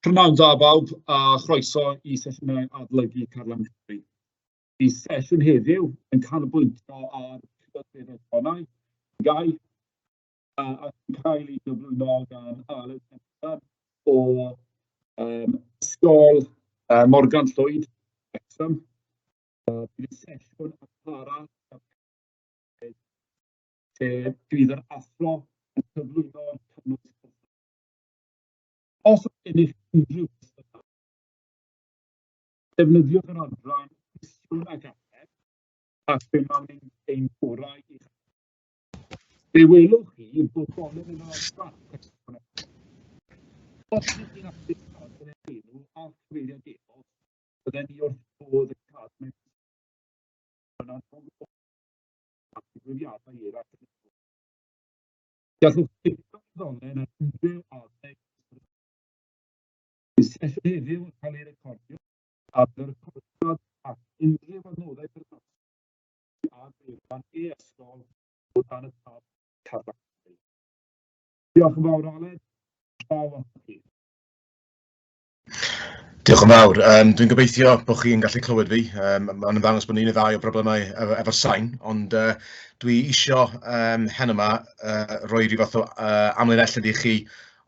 Prynhawn da bawb a chroeso i sesiynau adolygu Carlam Cymru. Bydd sesiwn heddiw yn canolbwyntio ar priodweddau tonnau, gau, ac yn cael ei gyflwyno gan Aled Templeton o um, Ysgol Morgan Llwyd, Wrexham. Bydd y sesiwn yn para lle bydd yr athro yn cyflwyno'r cynnwys. Os oes gennych unrhyw gwestiynau, defnyddiwch yr adran cwestiwn ac ateb, ac fe wnawn ein, ein gorau i'ch Fe welwch chi bod dolen yn yr adran cwestiwn ac ateb. Os ydych chi'n hapus gadael eich enw a'ch cyfeiriad e-bost, bydden ni wrth bodd yn cadw mewn cysylltiad yn anfon gwybodaeth am ddigwyddiadau eraill yn y dyfodol. Gallwch clicio ar y ddolen ar unrhyw adeg. Bydd sesiwn heddiw yn cael ei recordio a bydd y recordiad ac unrhyw adnoddau perthnasol ar wefan e-ysgol o dan y tab Carfan Cymru. Diolch yn fawr Aled, draw atoch chi. Diolch yn fawr. Um, dwi'n gobeithio bod chi'n gallu clywed fi. Um, Mae'n ymddangos bod ni'n y ddau o broblemau efo, efo sain, ond uh, dwi isio um, hen yma uh, roi rhyw fath o uh, amlinelliad i chi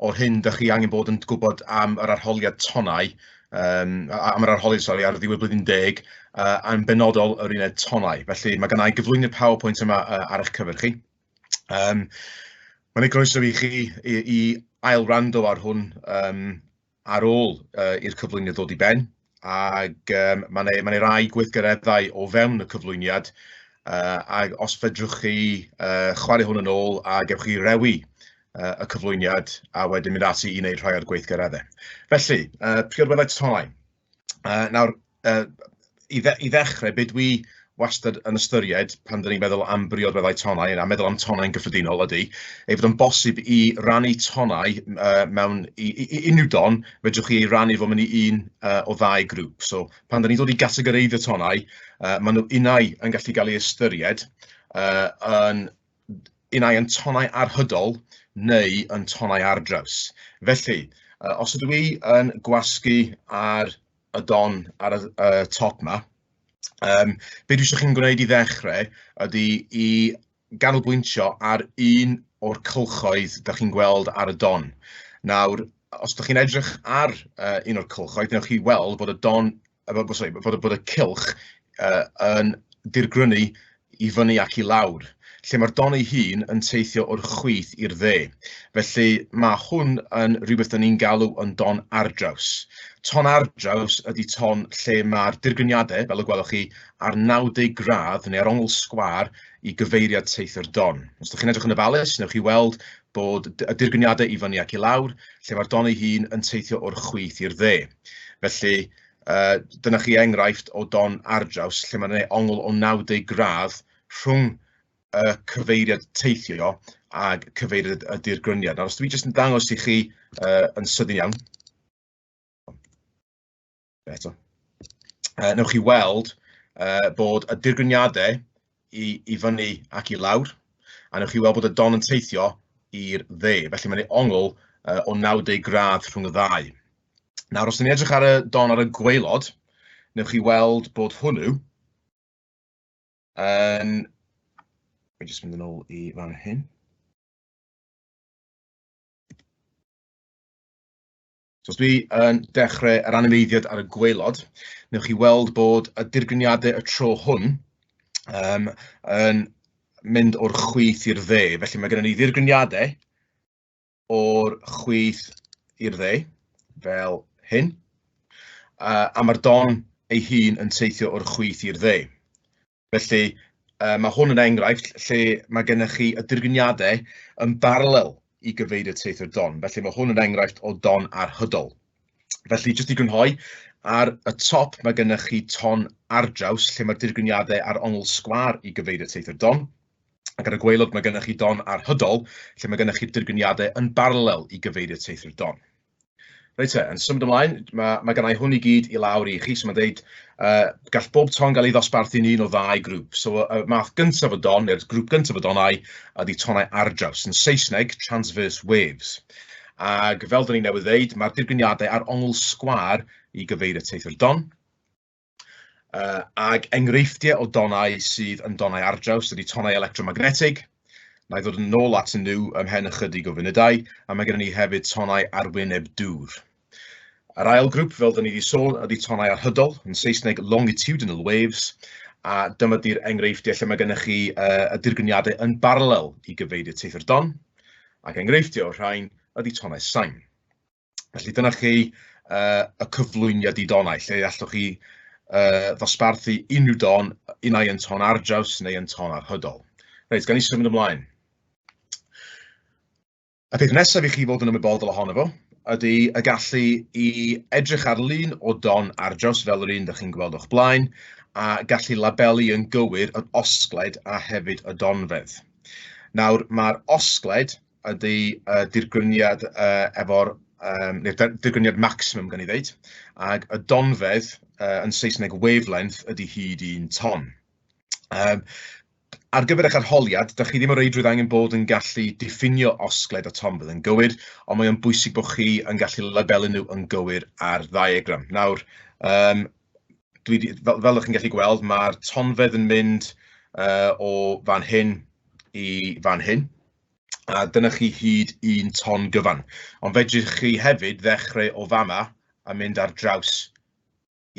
o'r hyn dych chi angen bod yn gwybod am yr arholiad tonnau, um, am yr arholiad, sori, ar ddiwedd blwyddyn deg, uh, a'n benodol yr uned tonnau. Felly mae gennau gyflwyniad PowerPoint yma uh, ar eich cyfer chi. Um, Mae'n ei groeso i chi i, i ail wrando ar hwn um, ar ôl uh, i'r cyflwyniad ddod i ben, ac um, mae'n ma ma rai gweithgareddau o fewn y cyflwyniad, uh, ac os fedrwch chi uh, chwarae hwn yn ôl a gewch chi rewi uh, y cyflwyniad a wedyn mynd ati i wneud rhai o'r gweithgareddau. Felly, uh, priodweddau tonnau. Uh, nawr, uh, i, dde, i ddechrau, be dwi wastad yn ystyried pan dyn ni'n meddwl am briodweddau tonnau, a meddwl am tonnau'n gyffredinol ydy, ei fod yn bosib i rannu tonnau uh, mewn i, i, i unrhyw don, fedrwch chi ei rannu fo mewn i un uh, o ddau grŵp. So, pan dyn ni'n dod i gategoreiddio tonnau, uh, maen nhw unau yn gallu gael ei ystyried uh, yn unai yn tonnau arhydol neu yn tonnau ardraws. Felly, uh, os ydw i yn gwasgu ar y don ar y, y top ma, um, be dwi eisiau chi'n gwneud i ddechrau ydy i ganolbwyntio ar un o'r cylchoedd da chi'n gweld ar y don. Nawr, os ydych chi'n edrych ar uh, un o'r cylchoedd, newch chi weld bod y don sorry, bod, bod y cylch uh, yn dirgrynu i fyny ac i lawr, lle mae'r don ei hun yn teithio o'r chwith i'r dde. Felly mae hwn yn rhywbeth da ni'n galw yn don ardraws. Ton ardraws ydy ton lle mae'r dirgryniadau, fel y gwelwch chi, ar 90 gradd neu ar ongl sgwâr i gyfeiriad teithio'r don. Os ydych chi'n edrych yn ofalus, newch chi weld bod y dirgryniadau i fyny ac i lawr, lle mae'r don ei hun yn teithio o'r chwith i'r dde. Felly, uh, dyna chi enghraifft o don ardraws lle mae'n ei ongl o 90 gradd rhwng y cyfeiriad teithio ag cyfeiriad y dirgryniad. Nawr, os dwi jyst yn dangos i chi uh, yn sydyn iawn, eto, uh, newch chi weld uh, bod y dirgryniadau i, i fyny ac i lawr, a newch chi weld bod y don yn teithio i'r dde. Felly mae'n ei ongl uh, o 90 gradd rhwng y ddau. Nawr, os ni'n edrych ar y don ar y gwaelod, newch chi weld bod hwnnw yn... Fi jyst mynd yn ôl i fan hyn. So os dwi yn dechrau yr animeiddiad ar y gwaelod, newch chi weld bod y dirgryniadau y tro hwn um, yn mynd o'r chwith i'r dde. Felly mae gennym ni ddirgryniadau o'r chwith i'r dde, fel hyn, uh, a mae'r don ei hun yn teithio o'r chwith i'r dde. Felly, uh, mae hwn yn enghraifft lle mae gennych chi y dirgyniadau yn baralel i gyfeiriad teithio'r don. Felly mae hwn yn enghraifft o don arhydol. Felly, jyst i grynhoi, ar y top mae gennych chi ton ardraws lle mae'r dirgyniadau ar ongl sgwâr i gyfeiriad teithio'r don. Ac ar y gwaelod mae gennych chi don arhydol, lle mae gennych chi'r dirgyniadau yn baralel i gyfeiriad teithio'r don. Reit te, yn symud ymlaen, mae, mae gennau hwn i gyd i lawr i chi, so mae'n dweud, uh, gall bob ton gael ei ddosbarthu'n un o ddau grŵp. So y math gyntaf o don, neu'r grŵp gyntaf o donau, ydy tonau ardraws, yn Saesneg, transverse waves. Ac fel dyn ni newydd ddeud, mae'r dirgryniadau ar ongl sgwâr i gyfeiriad teithio'r don. Ag enghreifftiau o donau sydd yn donau ardraws ydy tonau electromagnetig. Na i ddod yn ôl atyn nhw ymhen ychydig o funudau, a mae gennym ni hefyd tonau arwyneb dŵr. Yr ail grŵp, fel dyn ni wedi sôn, ydy tonau arhydol, yn Saesneg longitudinal waves, a dyma di'r enghreifftiau lle mae gennych chi y dirgryniadau yn baralel i gyfeiriad teithio'r don, ac enghreifftiau o'r rhain ydy tonau sain. Felly dyna chi y cyflwyniad i donau, lle allwch chi ddosbarthu unrhyw don, unai yn ton ardraws neu yn ton arhydol. Reit, gan i symud ymlaen. Y peth nesaf i chi fod yn ymwybodol ohono fo ydy y gallu i edrych ar lun o don ardraws fel yr un ydych chi'n gweld o'ch blaen, a gallu labelu yn gywir yr osgled a hefyd y donfedd. Nawr, mae'r osgled ydy dirgryniad efo'r, neu'r dirgryniad maximum gan i ddeud, ac y donfedd yn Saesneg wavelength ydy hyd un ton. Ar gyfer eich arholiad, dach chi ddim o reidrwydd angen bod yn gallu diffinio osgled a tonfedd yn gywir, ond mae o'n bwysig bod chi yn gallu labelu nhw yn gywir ar ddiagram. Nawr, dwi 'di, fel ydych chi'n gallu gweld, mae'r tonfedd yn mynd o fan hyn i fan hyn, a dyna chi hyd un ton gyfan. Ond fedrwch chi hefyd ddechrau o fama a mynd ar draws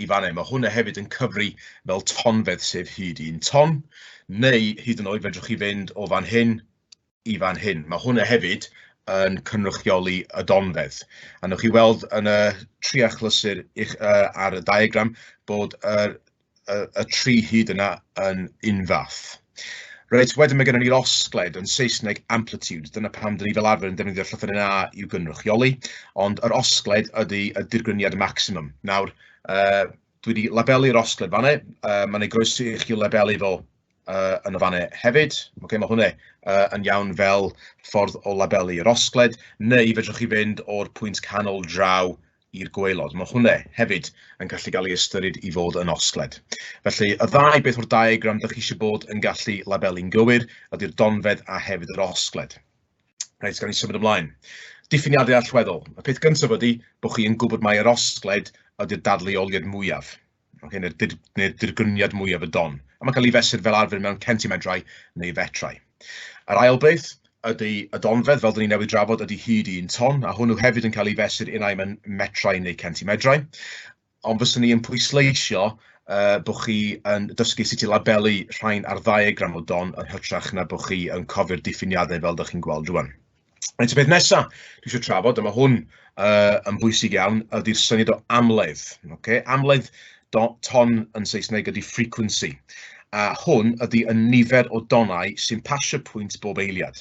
i fan hyn. Mae hwnna hefyd yn cyfri fel tonfedd, sef hyd un ton, neu hyd yn oed fedrwch chi fynd o fan hyn i fan hyn. Mae hwnna hefyd yn cynrychioli y donfedd. A newch chi weld yn y tri achlysur ar y diagram bod y tri hyd yna yn unfath. Reit, wedyn mae gennym ni'r osgled, yn Saesneg amplitude. Dyna pam dyn ni fel arfer yn defnyddio'r llythyren A i'w gynrychioli, ond yr osgled ydy y dirgryniad maximum. Nawr, dwi wedi labelu'r osgled fanne, mae'n ei groeso i chi labelu fo yn y fanne hefyd. Okay, mae hwnna yn iawn fel ffordd o labelu yr osgled, neu fedrwch chi fynd o'r pwynt canol draw i'r gwaelod. Mae hwnna hefyd yn gallu gael ei ystyried i fod yn osgled. Felly, y ddau beth o'r diagram dych chi eisiau bod yn gallu labelu'n gywir ydy'r donfedd a hefyd yr osgled. Reit, gawn ni symud ymlaen. Diffiniadau allweddol. Y peth gyntaf ydy bod chi yn gwybod mai yr osgled ydy'r dadleoliad mwyaf, okay, neu'r neu dirgryniad mwyaf y don. A mae'n cael ei fesur fel arfer mewn centimedrau neu fetrau. Yr ail beth ydy y donfedd, fel dyn ni newydd drafod, ydy hyd un ton, a hwnnw hefyd yn cael ei fesur unai mewn metrau neu centimedrau. Ond fyswn ni yn pwysleisio bod chi yn dysgu sut i labelu rhain ar ddiagram o don yn hytrach na bod chi yn cofio'r diffiniadau fel dych chi'n gweld rwan. Reit, y peth nesaf dwi eisiau trafod, a mae hwn yn bwysig iawn, ydy'r syniad o amledd. Okay? Amledd ton yn Saesneg ydy frequency, a hwn ydy y nifer o donau sy'n pasio pwynt bob eiliad.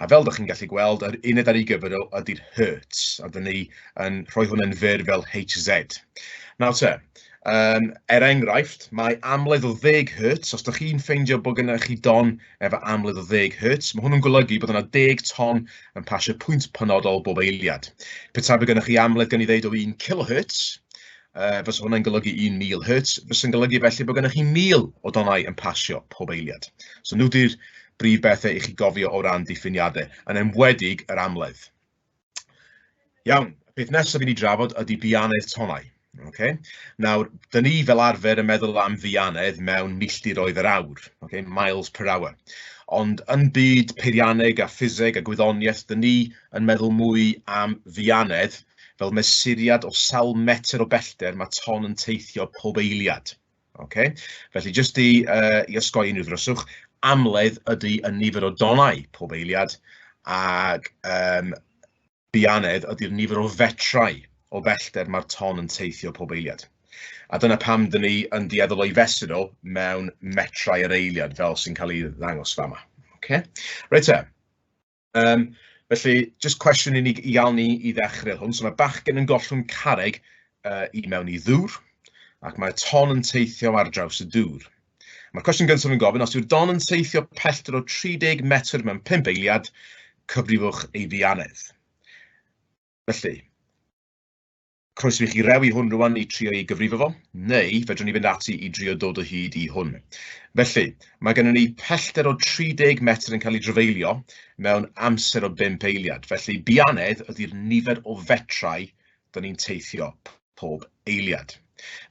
A fel dych chi'n gallu gweld, yr uned ar ei gyfer o ydy'r hertz, a dyn ni yn rhoi hwn yn fyr fel HZ. Nawr te, er enghraifft, mae amledd o 10 hertz, os dych chi'n ffeindio bod gennych chi don efo amledd o 10 hertz, mae hwn yn golygu bod yna 10 ton yn pasio pwynt penodol bob eiliad. Petai bod gennych chi amledd gan i ddeud o 1 kilohertz, fysa hwnna'n golygu 1,000 hertz, fysa'n golygu felly bod gennych chi 1,000 o donau yn pasio pob eiliad. So nhw di'r brif bethau i chi gofio o ran diffiniadau, yn enwedig yr amledd. Iawn, y peth nesaf i ni drafod ydy bianedd tonau. Okay? Nawr, dyn ni fel arfer yn meddwl am ddianedd mewn milltiroedd yr awr, okay? Miles per hour. Ond yn byd peirianneg a ffiseg a gwyddoniaeth, dyn ni yn meddwl mwy am ddianedd fel mesuriad o sawl metr o bellter mae ton yn teithio pob eiliad. Okay? Felly, jyst i osgoi unrhyw ddryswch, amledd ydy y nifer o donau pob eiliad, ac bianedd ydy'r nifer o fetrau o bellter mae'r ton yn teithio pob eiliad. A dyna pam dyn ni yn dueddol o'i fesur o mewn metrau yr eiliad, fel sy'n cael ei ddangos fama. Okay? Reit te. Felly, jyst cwestiwn i ni i gael ni i ddechrau hwn. So mae bachgen yn gollwng carreg i mewn i ddŵr, ac mae ton yn teithio ar draws y dŵr. Mae'r cwestiwn gyntaf yn gofyn, os yw'r don yn teithio pellter o 30 metr mewn 5 eiliad, cyfrifwch ei ddianedd. Felly, Croeso i chi rewi hwn rwan i trio i gyfrifo fo, neu fedrwn ni fynd ati i drio dod o hyd i hwn. Felly, mae gennym ni pellter o 30 metr yn cael ei drafeilio mewn amser o 5 eiliad. Felly, bianedd ydy'r nifer o fetrau dyn ni'n teithio pob eiliad.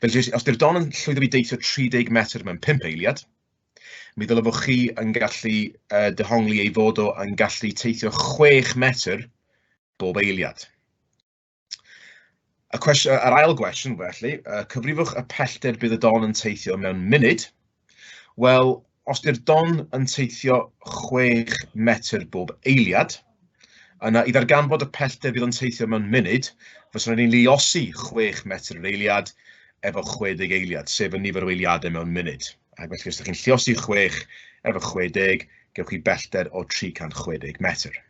Felly, os di'r don yn llwyddo i deithio 30 metr mewn 5 eiliad, mi ddylai fod chi yn gallu dehongli ei fod o yn gallu teithio 6 metr bob eiliad. Y cwestiwn, yr ail gwestiwn felly, cyfrifwch y pellter bydd y don yn teithio mewn munud. Wel, os di'r don yn teithio 6 metr bob eiliad, yna i ddarganfod y pellter bydd o'n teithio mewn munud, fyswn ni'n luosi 6 metr yr eiliad efo 60 eiliad, sef y nifer o eiliadau mewn munud. Ac felly os ydych chi'n lluosi 6 efo 60, gewch chi bellter o 360 metr.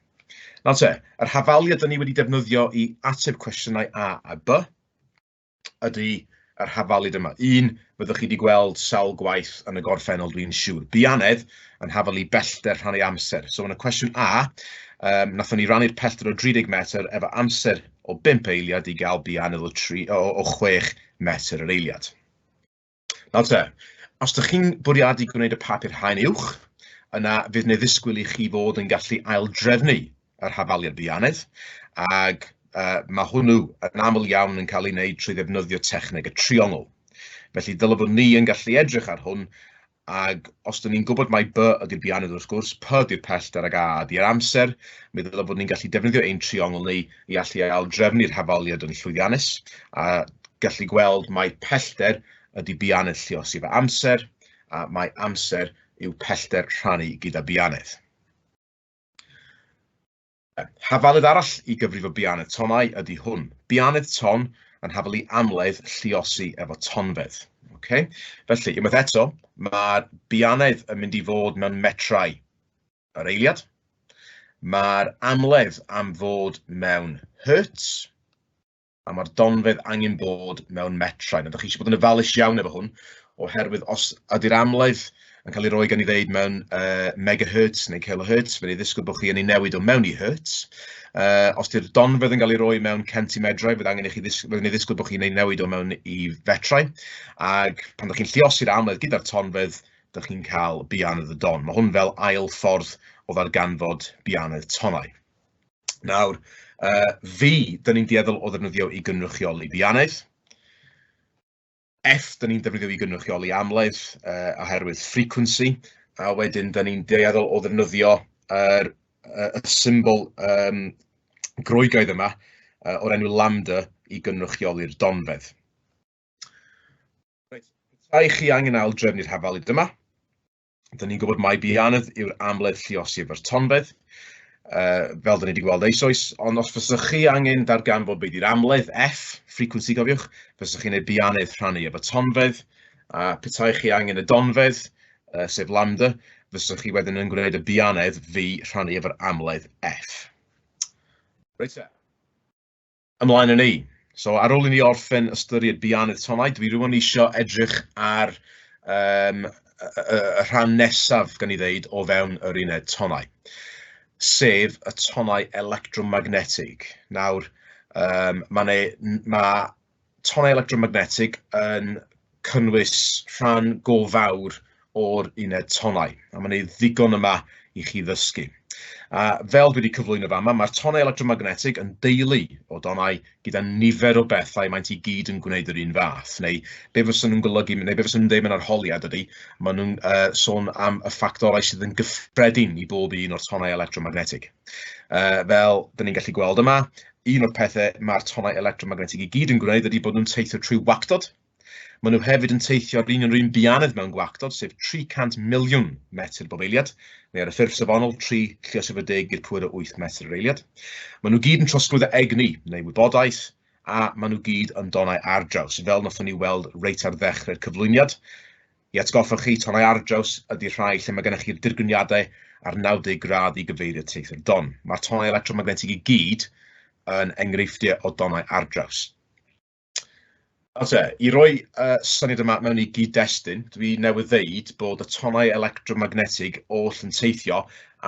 Nawr te, yr hafaliad 'dan ni wedi defnyddio i ateb cwestiynau A a B ydy yr hafaliad yma. Un fyddwch chi wedi gweld sawl gwaith yn y gorffennol, dwi'n siŵr. Bianedd yn hafal i bellter rhannu amser. So yn y cwestiwn A, nathon ni rannu'r pellter o 30 metr efo amser o 5 eiliad i gael bianedd o, 3, o 6 metr yr eiliad. Nawr te, os dych chi'n bwriadu gwneud y papur haen uwch, yna fydd 'na ddisgwyl i chi fod yn gallu aildrefnu yr hafaliad ddianedd, ac mae hwnnw yn aml iawn yn cael ei wneud trwy ddefnyddio techneg y triongl. Felly dylai fod ni yn gallu edrych ar hwn, ac os dyn ni'n gwybod mai B ydy'r bianedd wrth gwrs, P ydy'r pellter ac A ydy'r amser, mi ddylai fod ni'n gallu defnyddio ein triongl ni i allu aildrefnu'r hafaliad yn llwyddiannus, a gallu gweld mai pellter ydy bianedd lluosi efo amser, a mai amser yw pellter rhannu gyda bianedd. Hafalydd arall i gyfrifo bianedd tonnau ydy hwn. Bianedd ton yn hafal i amledd lluosi efo tonfedd. Okay? Felly, unwaith eto, mae'r bianedd yn mynd i fod mewn metrau yr eiliad. Mae'r amledd am fod mewn hertz, a mae'r donfedd angen bod mewn metrau. Nawr, dach chi eisiau bod yn ofalus iawn efo hwn, oherwydd os ydy'r amledd yn cael ei roi gan i ddeud mewn megahertz neu kilohertz, fe ni ddisgwyl bod chi yn ei newid o mewn i hertz. Os ydy'r donfedd yn cael ei roi mewn centimedrau, fydd angen i chi fydd ni ddisgwyl bod chi'n ei newid o mewn i fetrau. Ac pan ydych chi'n lluosi'r amledd gyda'r tonfedd, dych chi'n cael bianedd y don. Mae hwn fel ail ffordd o ddarganfod bianedd tonnau. Nawr, V, dyn ni'n dueddol o ddefnyddio i gynrychioli bianedd. F, dyn ni'n defnyddio i gynrychioli amledd, oherwydd frequency. A wedyn, dyn ni'n dueddol o ddefnyddio yr, y symbol Groegaidd yma, o'r enw lambda, i gynrychioli'r donfedd. Reit, petai chi angen aildrefnu'r hafaliad yma, dyn ni'n gwybod mai bianedd yw'r amledd lluosi efo'r tonfedd, fel dyn ni wedi gweld eisoes, ond os fysech chi angen darganfod beth yw'r amledd, F, frequency cofiwch, fysech chi'n ei bianedd rhannu efo tonfedd, a petai chi angen y donfedd, sef lambda, fysech chi wedyn yn gwneud y bianedd V rhannu efo'r amledd F. Reit te. Ymlaen â ni. So ar ôl i ni orffen ystyried bianedd tonnau, dwi rŵan isio edrych ar yym y rhan nesaf, gan i ddeud, o fewn yr uned tonnau, sef y tonnau electromagnetig. Nawr, yym ma' 'ne ma' tonnau electromagnetig yn cynnwys rhan go fawr o'r uned tonnau, a mae'n ei ddigon yma i chi ddysgu. A fel dwi wedi cyflwyno fama, mae'r tonnau electromagnetig yn deulu o donnau gyda nifer o bethau maent i gyd yn gwneud yr un fath, neu be fysen nhw'n golygu, neu be fysen nhw'n deud mewn arholiad ydy, maen nhw'n sôn am y ffactorau sydd yn gyffredin i bob un o'r tonnau electromagnetig. Fel dyn ni'n gallu gweld yma, un o'r pethau mae'r tonnau electromagnetig i gyd yn gwneud ydy bod nhw'n teithio trwy wactod. Maen nhw hefyd yn teithio ar union yr un bianedd mewn gwactod, sef 300 miliwn metr bob eiliad, neu ar y ffurf safonol, 3 lluosog efo deg i'r pŵer o 8 metr yr eiliad. Maen nhw gyd yn trosglwyddo egni, neu wybodaeth, a maen nhw gyd yn donnau ardraws, fel wnaethon ni weld reit ar ddechrau'r cyflwyniad. I atgoffa chi, tonnau ardraws ydy'r rhai lle mae gennych chi'r dirgryniadau ar 90 gradd i gyfeiriad teithio'r don. Mae'r tonnau electromagnetig i gyd yn enghreifftiau o donnau ardraws. Nawr te, i roi y syniad yma mewn i gyd-destun, dwi newydd ddeud bod y tonnau electromagnetig oll yn teithio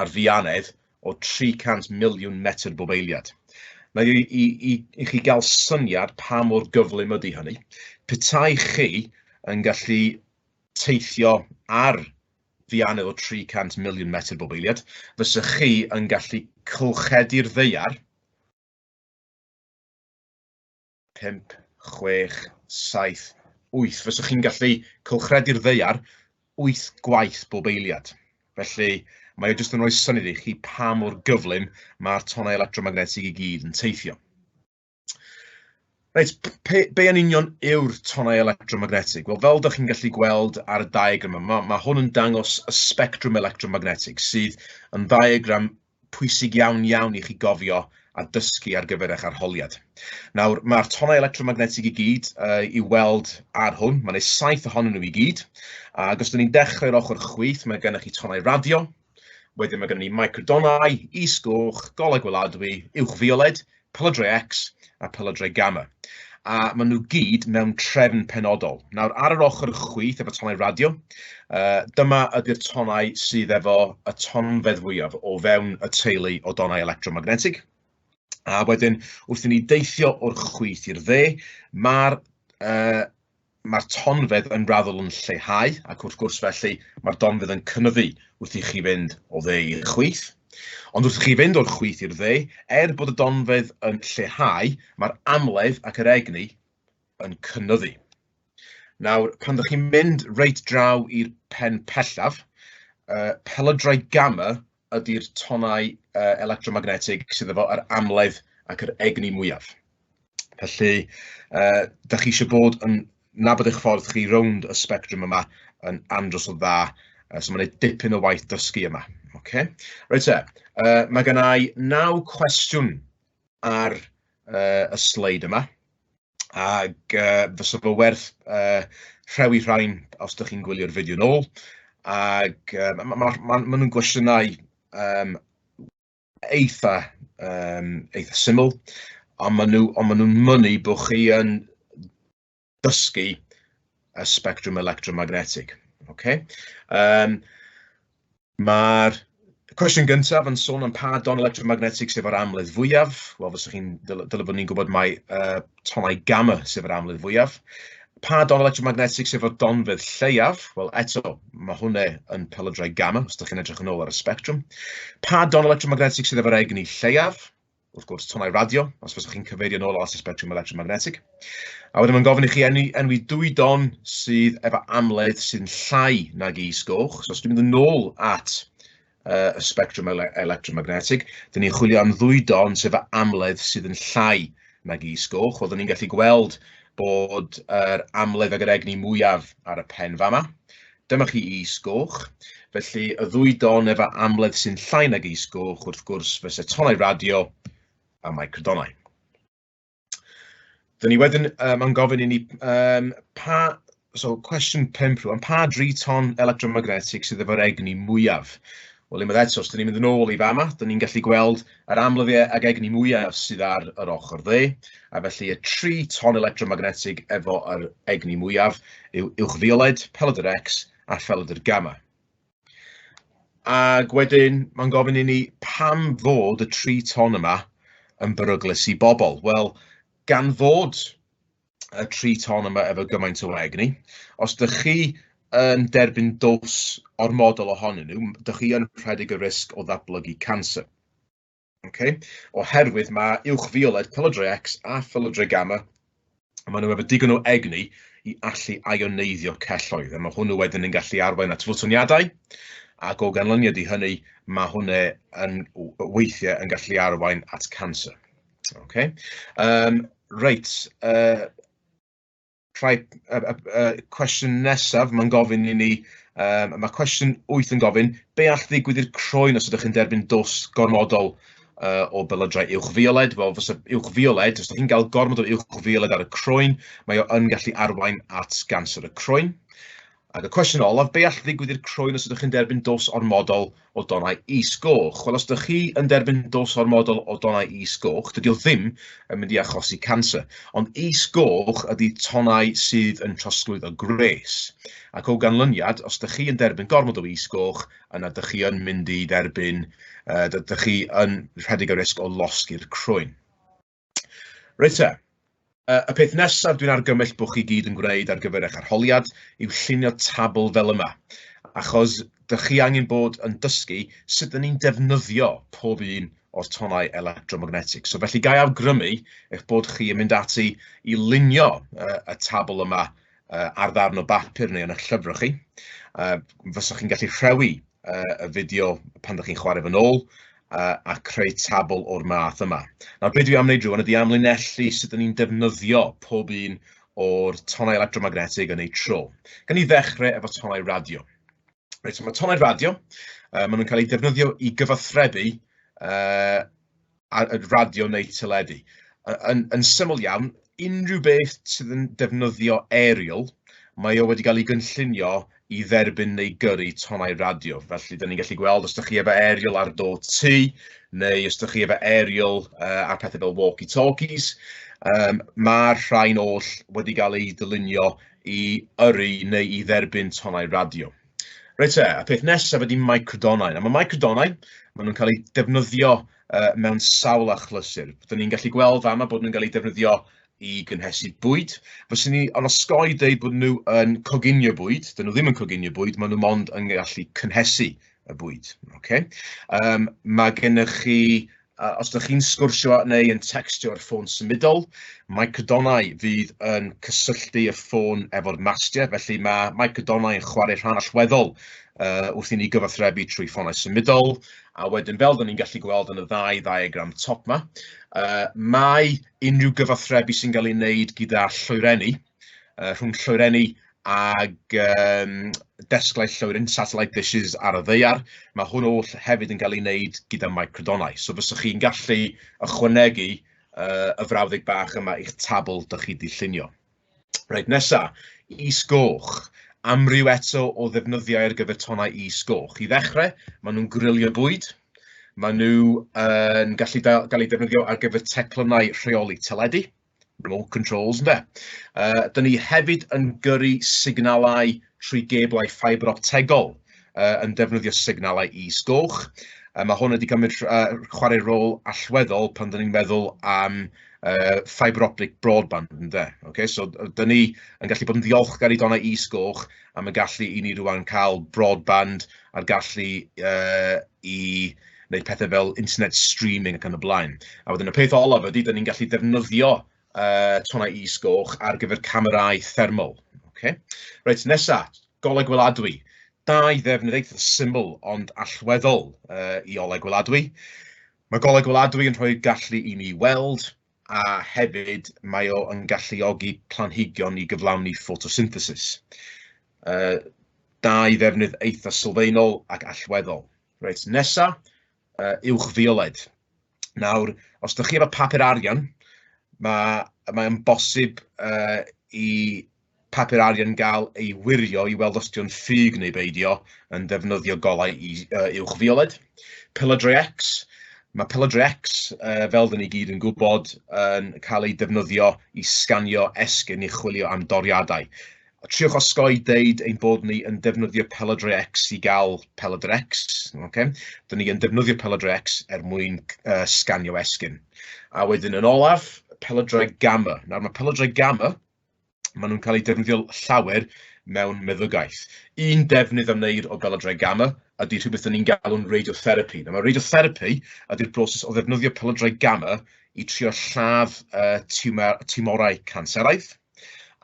ar fianedd o 300 miliwn metr bob eiliad. Nawr i chi gael syniad pa mor gyflym ydy hynny, petai chi yn gallu teithio ar ddianedd o 300 miliwn metr bob eiliad, fysech chi yn gallu cylchedu'r ddaear 5, 6, 7, 8. Fysech chi'n gallu cylchredu'r ddaear 8 gwaith bob eiliad. Felly, mae o jyst yn rhoi syniad i chi pa mor gyflym mae'r tonnau electromagnetig i gyd yn teithio. Reit, be yn union yw'r tonnau electromagnetig? Wel, fel dych chi'n gallu gweld ar y diagram yma, mae hwn yn dangos y sbectrwm electromagnetig, sydd yn ddiagram pwysig iawn iawn i chi gofio a dysgu ar gyfer eich arholiad. Nawr, mae'r tonnau electromagnetig i gyd i'w weld ar hwn, mae'n ei 7 ohonyn nhw i gyd, ac os dyn ni'n dechrau'r ochr chwith, mae gennych chi tonnau radio, wedyn mae gennym ni microdonnau, is-goch, golau gweladwy, uwchfioled, pelydrau X a pelydrau gamma. A maen nhw gyd mewn trefn penodol. Nawr, ar yr ochr chwith efo tonnau radio, dyma ydy'r tonnau sydd efo y tonfedd fwyaf o fewn y teulu o donnau electromagnetig. A wedyn, wrth i ni deithio o'r chwith i'r dde, mae'r tonfedd yn raddol yn lleihau, ac wrth gwrs felly mae'r donfedd yn cynyddu wrth i chi fynd o dde i'r chwith. Ond wrth i chi fynd o'r chwith i'r dde, er bod y donfedd yn lleihau, mae'r amledd ac yr egni yn cynyddu. Nawr, pan ydych chi'n mynd reit draw i'r pen pellaf, pelydrau gamma ydy'r tonnau electromagnetig sydd efo yr amledd ac yr egni mwyaf. Felly, dach chi eisiau bod yn nabod eich ffordd chi rownd y sbectrwm yma yn andros o dda, so mae'n gwneud dipyn o waith dysgu yma. Okay. Reit te, mae gen i 9 cwestiwn ar y sleid yma, ac fysa fo werth rhewi rhain os ydych chi'n gwylio'r fideo nôl, ac ma nhw'n gwestiynau eitha syml, ond maen nhw'n mynnu bod chi yn dysgu y sbectrwm electromagnetig. Okay? Mae'r cwestiwn gyntaf yn sôn am pa don electromagnetig sydd efo'r amledd fwyaf. Wel, fyswch chi'n dyle bod ni'n gwybod mai tonnau gamma sydd efo'r amledd fwyaf. Pa don electromagnetig sydd efo'r donfedd lleiaf? Wel, eto, mae hwnna yn pelydrau gamma, os ydych chi'n edrych yn ôl ar y sbectrwm. Pa don electromagnetig sydd efo'r egni lleiaf? Wrth gwrs, tonnau radio, os fyswch chi'n cyfeirio yn ôl at y sbectrwm electromagnetig. A wedyn mae'n gofyn i chi enwi 2 don sydd efo amledd sy'n llai nag is-goch. So os dwi'n mynd yn ôl at y sbectrwm electromagnetig, dyn ni'n chwilio am 2 don sydd efo amledd sydd yn llai nag is-goch. Oedden ni'n gallu gweld bod yr amledd ag yr egni mwyaf ar y pen fama. Dyma chi is-goch. Felly y 2 don efo amledd sy'n llai nag is-goch, wrth gwrs, fysa tonnau radio a microdonnau. Dyn ni wedyn, mae'n gofyn i ni, so cwestiwn 5 rŵan, pa 3 ton electromagnetig sydd efo'r egni mwyaf? Wel, unwaith eto, os dyn ni'n mynd yn ôl i fama, dyn ni'n gallu gweld yr amledd ag egni mwyaf sydd ar yr ochr dde, a felly y 3 ton electromagnetig efo yr egni mwyaf yw uwchfioled, pelydr X a phelydr gamma. Ac wedyn, mae'n gofyn i ni pam fod y 3 ton yma yn beryglus i bobl. Wel, gan fod y 3 ton yma efo gymaint o egni, os dych chi yn derbyn dos ormodol ohonyn nhw, dych chi yn rhedeg y risg o ddatblygu canser. Okay? Oherwydd mae uwchfioled, pelydrau X a phelydrau gamma, maen nhw efo digon o egni i allu ioneiddio celloedd, a mae hwnnw wedyn yn gallu arwain at fwtoniadau, ac o ganlyniad i hynny, mae hwnna yn weithiau yn gallu arwain at canser. Okay? Reit, cwestiwn nesaf, mae'n gofyn i ni, mae cwestiwn 8 yn gofyn, be all ddigwydd i'r croen os ydych chi'n derbyn dos gormodol o belydrau uwchfioled? Wel, fysa uwchfioled, os ydych chi'n cael gormod o uwchfioled ar y croen, mae o yn gallu arwain at ganser y croen. Ac y cwestiwn olaf, be all ddigwydd i'r croen os ydych chi'n derbyn dos ormodol o donnau is-goch? Wel, os ydych chi yn derbyn dos ormodol o donnau is-goch, dydy o ddim yn mynd i achosi canser. Ond is-goch ydy tonnau sydd yn trosglwyddo gwres. Ac o ganlyniad, os ydych chi yn derbyn gormod o is-goch, yna ydych chi yn mynd i dderbyn, ydych chi yn rhedeg y risg o losgi'r croen. Reit te, y peth nesaf dwi'n argymell bod chi gyd yn gwneud ar gyfer eich arholiad yw llunio tabl fel yma, achos dych chi angen bod yn dysgu sut dyn ni'n defnyddio pob un o'r tonnau electromagnetig. So felly ga i awgrymu eich bod chi yn mynd ati i lunio y tabl yma ar ddarn o bapur neu yn eich llyfrau chi. Fyswch chi'n gallu rhewi y fideo pan ydych chi'n chwarae fy nôl a creu tabl o'r math yma. Nawr, be dwi am wneud rwan ydy amlinellu sut ydyn ni'n defnyddio pob un o'r tonnau electromagnetig yn eu tro. Gan i ddechrau efo tonnau radio. Reit, so mae tonnau radio, maen nhw'n cael eu defnyddio i gyfathrebu ar radio neu teledu. Yn syml iawn, unrhyw beth sydd yn defnyddio aerial, mae o wedi cael ei gynllunio i dderbyn neu gyrru tonnau radio. Felly, da ni'n gallu gweld os ydych chi efo aerial ar do tŷ, neu os ydych chi efo aerial ar pethau fel walkie-talkies, mae'r rhain oll wedi cael eu dylunio i yrru neu i dderbyn tonnau radio. Reit te, y peth nesaf ydy microdonnau. Nawr, mae microdonnau, maen nhw'n cael eu defnyddio mewn sawl achlysur. Byddwn ni'n gallu gweld fama bod nhw'n cael eu defnyddio i gynhesu bwyd. Fyswn ni ond osgoi deud bod nhw yn coginio bwyd. Dyn nhw ddim yn coginio bwyd, maen nhw mond yn gallu cynhesu y bwyd. Okay? Mae gennych chi, os ydych chi'n sgwrsio neu yn textio ar ffôn symudol, microdonnau fydd yn cysylltu y ffôn efo'r mastiau, felly mae microdonnau yn chwarae rhan allweddol wrth i ni gyfathrebu trwy ffonau symudol, a wedyn fel dyn ni'n gallu gweld yn y ddau ddiagram top 'ma, mae unrhyw gyfathrebu sy'n cael ei wneud gyda lloerenni, rhwng lloerenni ag desglau lloeren, satellite dishes ar y ddaear, mae hwn oll hefyd yn cael ei wneud gyda microdonnau. So fyswch chi'n gallu ychwanegu y frawddeg bach yma i'ch tabl dych chi 'di llunio. Reit, nesa, is-goch. Amryw eto o ddefnyddiau ar gyfer tonnau is-goch. I ddechrau, maen nhw'n grilio bwyd. Maen nhw yn gallu gael eu defnyddio ar gyfer teclynnau rheoli teledu, remote controls, ynde. Dyn ni hefyd yn gyrru signalau trwy geblau ffaibr optegol yn defnyddio signalau is-goch. Mae hwn wedi cymryd chwarae rôl allweddol pan dyn ni'n meddwl am fibre optic broadband, ynde. Okay? So, dyn ni yn gallu bod yn ddiolchgar i donnau is-goch am y gallu i ni rwan cael broadband a'r gallu i wneud pethau fel internet streaming ac yn y blaen. A wedyn y peth olaf ydy, dyn ni'n gallu defnyddio tonnau is-goch ar gyfer camerâu thermal. Okay? Reit, nesa, golau gweladwy. Dau ddefnydd eitha syml ond allweddol i olau gweladwy. Mae golau gweladwy yn rhoi gallu i ni weld, a hefyd mae o yn galluogi planhigion i gyflawni ffotosynthesis. Dau ddefnydd eitha sylfaenol ac allweddol. Reit, nesa, uwchfioled. Nawr, os ydych chi efo papur arian, mae mae'n bosib i papur arian gael ei wirio i weld os 'di o'n ffug neu beidio yn defnyddio golau i uwchfioled. Pelydrau X. Mae pelydrau X, fel dyn ni gyd yn gwybod, yn cael eu defnyddio i sganio esgyrn i chwilio am doriadau. Triwch osgoi deud ein bod ni yn defnyddio pelydrau X i gael pelydr X. Okay? Dyn ni yn defnyddio pelydrau X er mwyn sganio esgyrn. A wedyn yn olaf, pelydrau gamma. Nawr mae pelydrau gamma, maen nhw'n cael eu defnyddio llawer mewn meddygaeth. Un defnydd a wneir o belydrau gamma ydy rhywbeth dyn ni'n galw'n radiotherapy. Nawr mae radiotherapy ydy'r broses o ddefnyddio pelydrau gamma i trio lladd tiwmorau canseraidd.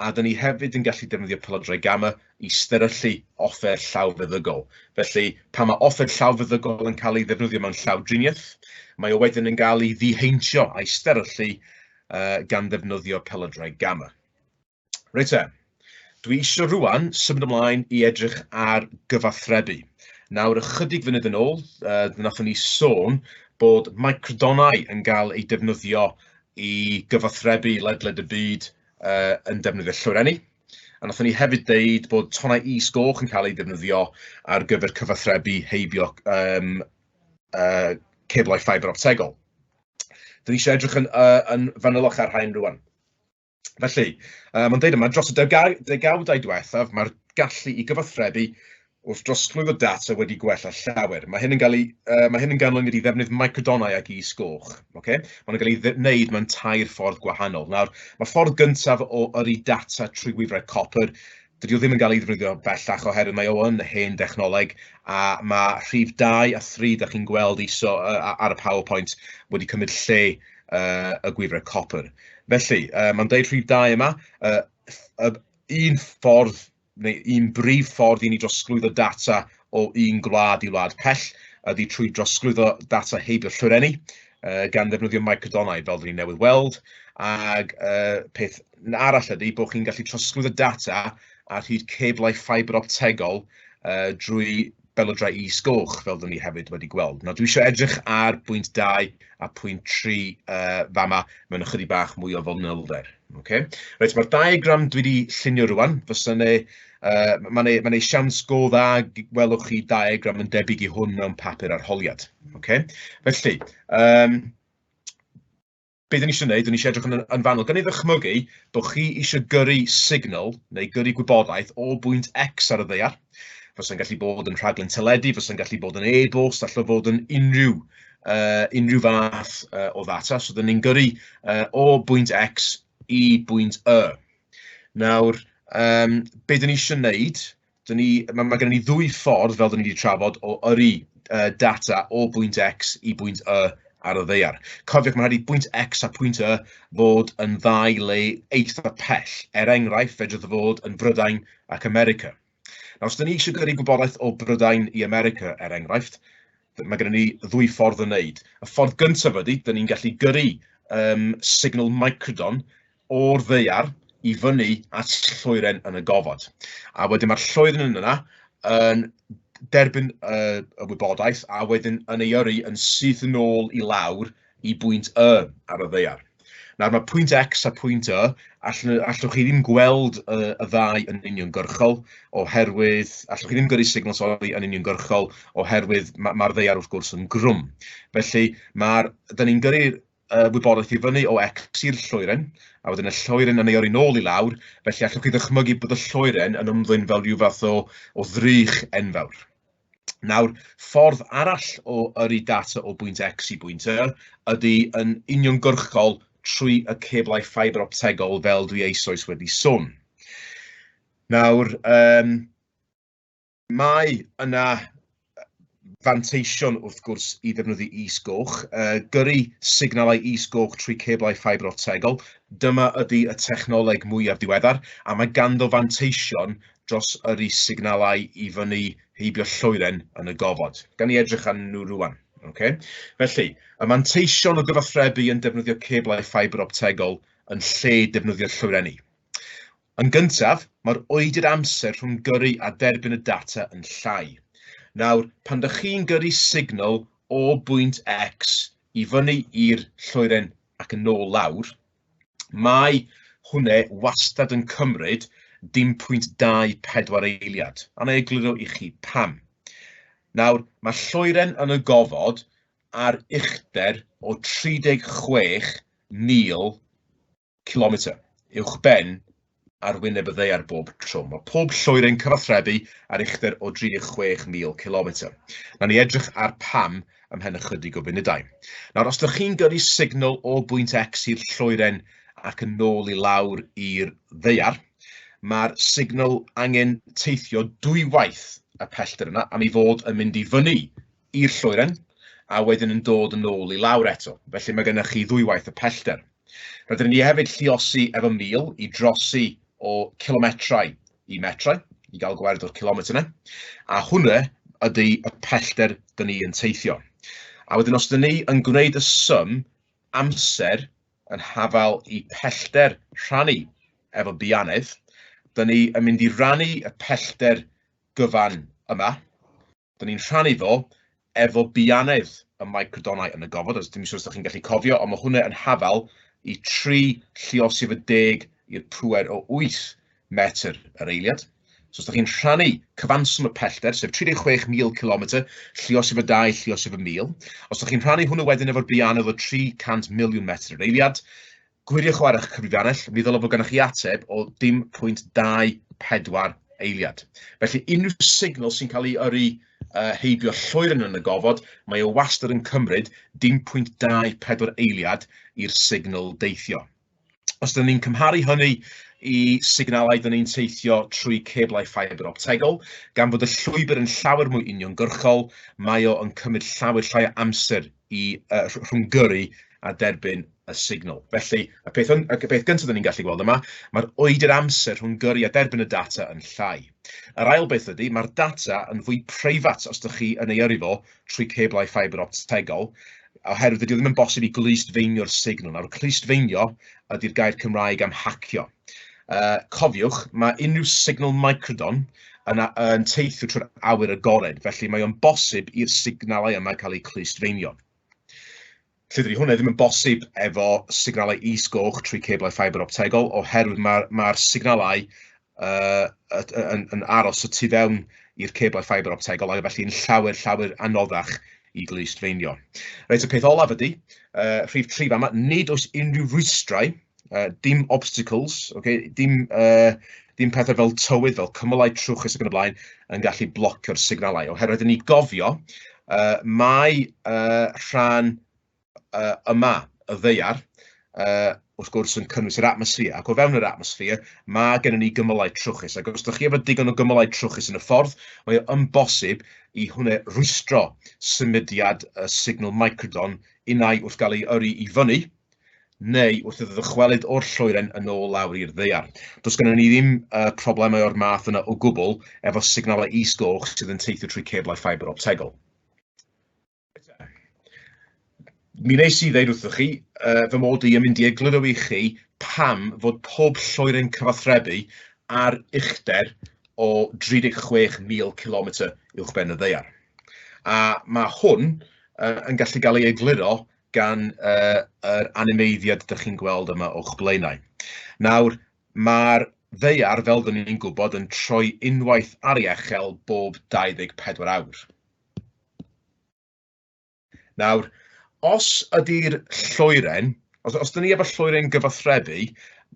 A dyn ni hefyd yn gallu defnyddio pelydrau gamma i steryllu offer llawfeddygol. Felly, pan mae offer llawfeddygol yn cael ei ddefnyddio mewn llawdriniaeth, mae o wedyn yn cael ei ddiheintio a'i steryllu gan ddefnyddio pelydrau gamma. Reit te, dwi eisiau rwan symud ymlaen i edrych ar gyfathrebu. Nawr, ychydig funud yn ôl, wnaethon ni sôn bod microdonnau yn cael eu defnyddio i gyfathrebu ledled y byd yn defnyddio lloerenni. A wnaethon ni hefyd ddeud bod tonnau is-goch yn cael eu defnyddio ar gyfer cyfathrebu heibio ceblau ffaibr optegol. Dyn ni eisiau edrych yn fanylach ar rhain rwan. Felly, mae'n deud yma, dros y degawdau diwethaf, mae'r gallu i gyfathrebu wrth drosglwyddo data wedi gwella llawer. Mae hyn yn cael ei, mae hyn yn ganlyniad i ddefnydd microdonau ac is-goch. Okay? Mae'n cael ei wneud mewn tair ffordd gwahanol. Nawr, mae ffordd gyntaf o yrru data trwy wifrau copr, dydy o ddim yn cael ei ddefnyddio bellach oherwydd mae o yn hen dechnoleg, a mae rhif 2 a 3 da chi'n gweld iso ar y PowerPoint wedi cymryd lle y gwifrau copr. Felly, mae'n deud rhif 2 yma, un ffordd neu un brif ffordd i ni drosglwyddo data o un gwlad i wlad pell ydy trwy drosglwyddo data heibio llwyrenni, gan ddefnyddio microdonau fel dyn ni newydd weld, ag peth arall ydy bod chi'n gallu trosglwyddo data ar hyd ceblau ffibr optegol drwy belodrau is-goch, fel dyn ni hefyd wedi gweld. Nawr, dwi eisiau edrych ar bwynt 2 a pwynt 3 fama mewn ychydig bach mwy o fanylder. Okay? Reit, mae'r diagram dwi wedi llunio rwan, fysa ne, mae'n ma ne siawns go dda gwelwch chi diagram yn debyg i hwn mewn papur arholiad. Okay? Felly, be dyn ni eisiau gwneud, dyn ni eisiau edrych yn fanwl. Gan i ddychmygu bod chi eisiau gyrru signal neu gyrru gwybodaeth o bwynt X ar y ddaear. Fysa'n gallu bod yn rhaglen teledu, fysa'n gallu bod yn e-bost, allai fod yn unrhyw fath o ddata. So, dyn ni'n gyrru o bwynt X i bwynt Y. Nawr, be dyn ni eisiau gwneud, mae gennym ni ddwy ffordd, fel dyn ni wedi trafod, o yrru data o bwynt X i bwynt Y ar y ddaear. Cofiwch, mae'n rhaid i bwynt X a pwynt Y fod yn ddau le eitha pell. Er enghraifft, fedrith fod yn Brydain ac America. Nawr, os dyn ni eisiau gyrru gwybodaeth o Brydain i America, er enghraifft, mae gennym ni ddwy ffordd o wneud. Y ffordd gyntaf ydy, dyn ni'n gallu gyrru signal microdon o'r ddaear i fyny at lloeren yn y gofod. A wedyn mae'r lloeren yna yn derbyn y wybodaeth a wedyn yn ei yrru yn syth yn ôl i lawr i bwynt Y ar y ddaear. Nawr mae pwynt X a pwynt Y, allwch chi ddim gweld y ddau yn uniongyrchol oherwydd, allwch chi ddim gyrru signal, sori, yn uniongyrchol oherwydd mae'r ddaear wrth gwrs yn grwm. Felly, dyn ni'n gyrru'r wybodaeth i fyny o X i'r lloeren, a wedyn y lloeren yn ei yrru nôl i lawr, felly allwch chi ddychmygu bod y lloeren yn ymddwyn fel rhyw fath o ddrych enfawr. Nawr, ffordd arall o yrru data o bwynt X i bwynt Y ydy yn uniongyrchol trwy y ceblau ffibr optegol fel dwi eisoes wedi sôn. Nawr, mae yna fanteision wrth gwrs i ddefnyddio is-goch, gyrru signalau is-goch trwy ceblau ffibr optegol. Dyma ydy y technoleg mwyaf diweddar, a mae ganddo fanteision dros yrru signalau i fyny heibio lloeren yn y gofod. Gan ni edrych arnyn nhw rwan. Okay? Felly, y manteision o gyfathrebu yn defnyddio ceblau ffibr optegol yn lle defnyddio lloerenni. Yn gyntaf, mae'r oedi'r amser rhwng gyrru a derbyn y data yn llai. Nawr, pan dych chi'n gyrru signal o bwynt X i fyny i'r lloeren ac yn ôl lawr, mae hwnne wastad yn cymryd 0.24 eiliad. A na i egluro i chi pam. Nawr, mae lloeren yn y gofod ar uchder o 36,000 kilometr uwchben ar wyneb y ddaear bob tro. Mae pob lloeren cyfathrebu ar uchder o 36,000 kilometr. Nawn ni edrych ar pam ymhen ychydig o funudau. Nawr, os ydych chi'n gyrru signal o bwynt X i'r lloeren ac yn ôl i lawr i'r ddaear, mae'r signal angen teithio dwywaith y pellter yna am ei fod yn mynd i fyny i'r lloeren a wedyn yn dod yn ôl i lawr eto. Felly mae gennych chi ddwywaith y pellter. Rydyn ni hefyd lluosi efo 1,000 i drosi o kilometrau i metrau, i gael gwared o'r kilometr yna. A hwnna ydy y pellter dyn ni yn teithio. A wedyn os dyn ni yn gwneud y sum amser yn hafal i pellter rhannu efo buanedd, dyn ni yn mynd i rannu y pellter gyfan yma. Dyn ni'n rhannu fo efo buanedd y microdonau yn y gofod, os dim siŵr os ydych chi'n gallu cofio, ond mae hwnna yn hafal i 3 lluosi efo 10 i'r pŵer o 8 metr yr eiliad. So os ydych chi'n rhannu cyfanswm y pellter, sef 36,000 kilometr, lluosi efo 2, lluosi efo 1,000. Os ydych chi'n rhannu hwnnw wedyn efo'r buanedd o 300 miliwn metr yr eiliad, gwiriwch o ar eich cyfrifiannell, mi ddylai fod gennych chi ateb o 0.24 eiliad. Felly unrhyw signal sy'n cael ei yrru heibio lloeren yn y gofod, mae o wastad yn cymryd 0.24 eiliad i'r signal deithio. Os dyn ni'n cymharu hynny i signalau dyn ni'n teithio trwy ceblau ffibr optegol, gan fod y llwybr yn llawer mwy uniongyrchol, mae o yn cymryd llawer llai o amser i rhwng gyrru a derbyn y signal. Felly, y peth, y peth gyntaf dyn ni'n gallu gweld yma, mae'r oedi'r amser rhwng gyrru a derbyn y data yn llai. Yr ail beth ydy, mae'r data yn fwy preifat os ydych chi yn ei yrru fo trwy ceblau ffibr optegol, oherwydd dydy o ddim yn bosib i glustfeinio'r signal. Nawr, clustfeinio ydy'r gair Cymraeg am hacio. Cofiwch, mae unrhyw signal microdon yn teithio trwy'r awyr agored, felly mae o'n bosib i'r signalau yma cael eu clustfeinio. Lle dydy hwnna ddim yn bosib efo signalau is-goch trwy ceblau ffibr optegol, oherwydd mae'r signalau yn aros y tu fewn i'r ceblau ffibr optegol, ac felly yn llawer, llawer anoddach i glustfeinio. Reit, y peth olaf ydy, rhif 3 fama, nid oes unrhyw rwystrau, dim obstacles, okay, dim pethau fel tywydd, fel cymylau trwchus ac yn y blaen, yn gallu blocio'r signalau. Oherwydd ni gofio, mae rhan yma, y ddaear, wrth gwrs yn cynnwys yr atmosffer, ac o fewn yr atmosffer mae gennym ni gymylau trwchus, ac os ydych chi efo digon o gymylau trwchus yn y ffordd, mae o yn bosib i hwnna rwystro symudiad y signal microdon unai wrth gael ei yrru i fyny, neu wrth iddo ddychwelyd o'r lloeren yn ôl lawr i'r ddaear. Does gennym ni ddim problemau o'r math yna o gwbl efo signalau is-goch sydd yn teithio trwy ceblau ffibr optegol. Mi wnes i ddeud wrthoch chi fy mod i yn mynd i egluro i chi pam fod pob lloeren cyfathrebu ar uchder o 36,000 km uwchben y ddaear. A mae hwn yn gallu gael ei egluro gan yr animeiddiad ydych chi'n gweld yma o'ch blaenau. Nawr, mae'r ddaear, fel dyn ni'n gwybod, yn troi unwaith ar ei echel bob 24 awr. Nawr, os ydy'r lloeren, os dyn ni efo lloeren gyfathrebu,